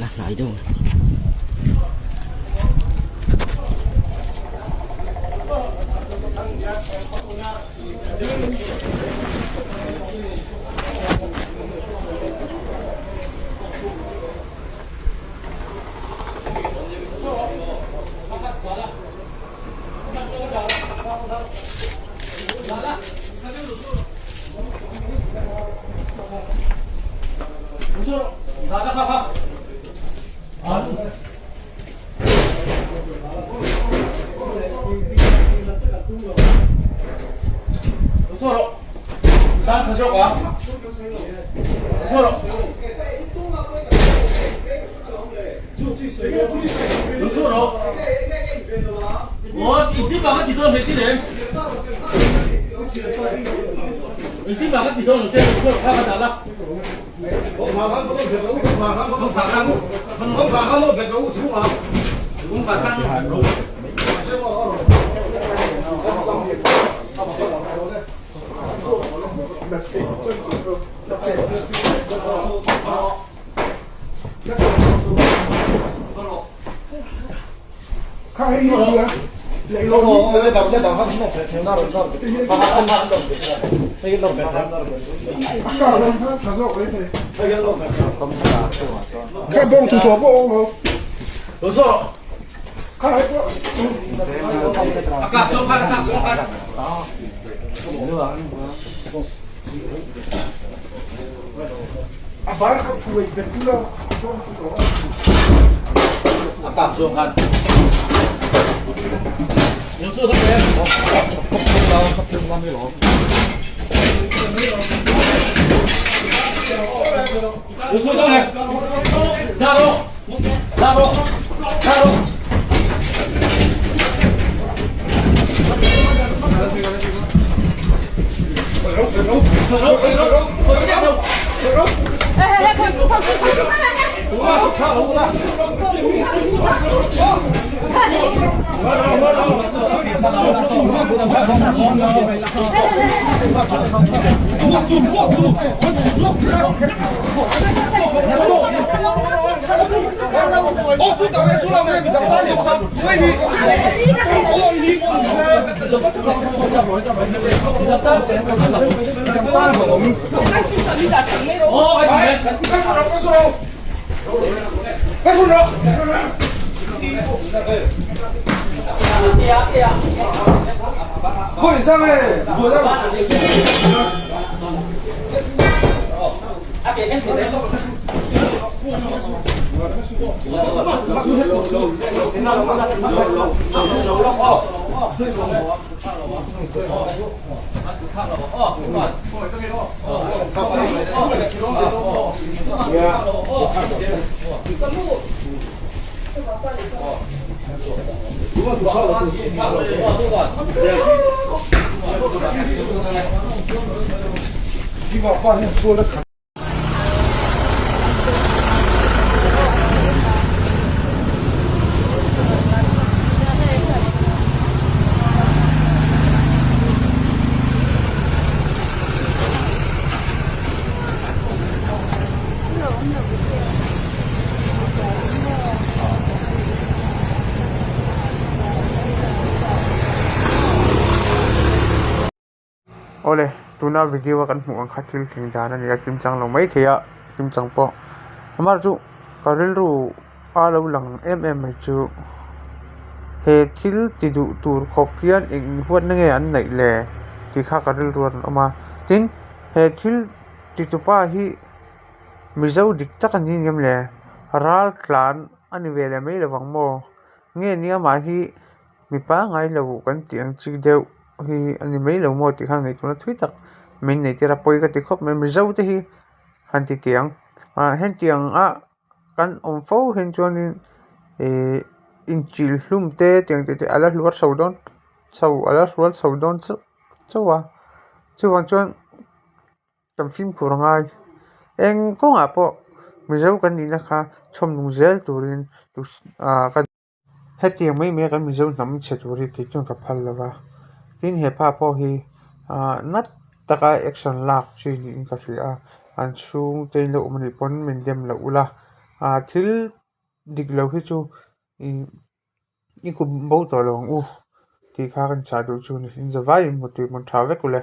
la hnai deuh ang. Awle tuna video a kan hmuh ang kha thil thleng dan a ni a kimchang lo mai thei a kimchang pawh amaherawhchu ka rilru a lo lang em em mai chu he thil ti duh tur khawp hian eng huatna nge an neih le tih kha ka rilru a rawn awm a tin he thil ti tu pa hi mizo dik tak a ni ngem le ral tlan a ni ve leh mai lo vang maw nge ni amah hi. Mi pangngai lo kan tih ang chi deuh hi a ni mai lo maw tih khan ngaihtuahna thui tak min nei tir a pawi ka ti khawp mai mizo te hi han ti teh ang ah hetiang a kan awm fo hian chuanin ihh inchil hlum te tiang te te a la hluar chho dawn chho a la hrual chho dawn chauh chauh a chuvang chuan. Kan fimkhur a ngai. Eng kawngah pawh Mizo kan nihna kha chhawmnung zel turin ah ka hetiang mai mai a kan Mizo hnam chhe tur hi kei chuan ka phal lo va. Tin he pa pawh hi ah nat taka action lak chi niin ka hria a. An chhungte in lo awm anih pawn min dem loh ula. Ah thil dik lo hi chu ih i kum bo tawh lo ang u tih kha kan chah duh chu a ni. Inzavaiin mutui hmun tha vek ule.